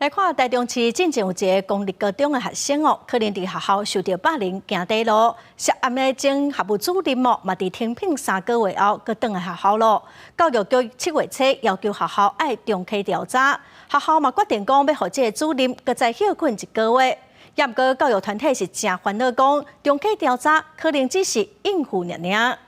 來看臺中市進前有一个公立高中的學生哦，可能佇學校受著霸凌，行短路，涉案的前學務主任哦，嘛佇停聘3個月後，閣轉來學校咯。教育局7月初要求學校愛重啟調查，學校嘛決定講欲予這个主任閣再歇睏一個月。也毋過教育團體是誠煩惱，講重啟調查可能只是應付爾爾。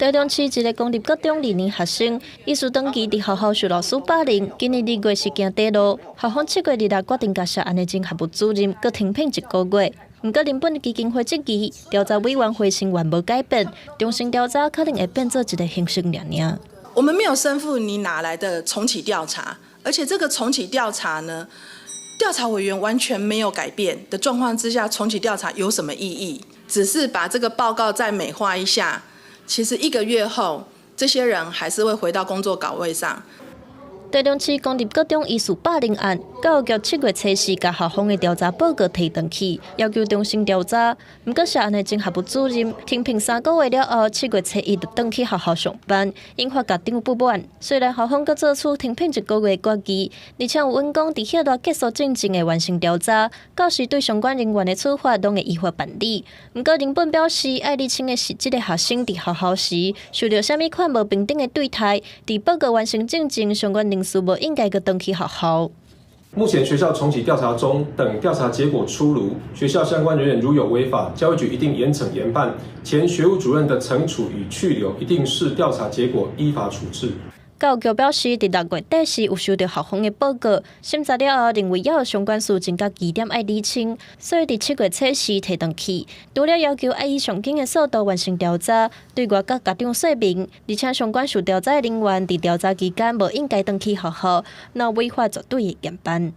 臺中市一个公立高中二年學生，疑似長期佇學校受老師霸凌，今年2月是行短路，校方7月2日決定共涉案的前學務主任閣停聘一個月。毋過人本基金會質疑，調查委員會成員無改變，重新調查可能會變做一个形式爾爾。我們沒有申復，你哪來的重啟調查？而且這個重啟調查呢，調查委員完全沒有改變的狀況之下，重啟調查有什麼意義？只是把這個報告再美化一下。其實一個月後，這些人還是會回到工作崗位上。臺中市公立高中疑似霸凌案，教育局7月初四共校方的調查報告提轉去，要求重新調查。毋過涉案的前學務主任停聘3個月了後，7月初一就轉去學校上班，引發家長不滿。雖然校方閣做出停聘一個月的決議，而且有允講佇歇熱結束進前會完成調查，到時對相關人員的處罰攏會依法辦理。毋過人本表示，愛釐清的是這个學生佇學校時受著啥物款無平等的對待，佇報告完成進前，相關人士無應該閣轉去學校。目前學校重啟調查中，等調查結果出爐，學校相關人員如有違法，教育局一定嚴懲嚴辦。前學務主任的懲處與去留，一定視調查結果依法處置。教育局表示，佇6月底時有收著校方的報告，審查了後認為猶有相關事情佮疑點愛釐清，所以佇7月初四提轉去。除了要求愛以上緊的速度完成調查，對外佮家長說明，而且相關受調查的人員佇調查期間無應該轉去學校，若違法絕對會嚴辦。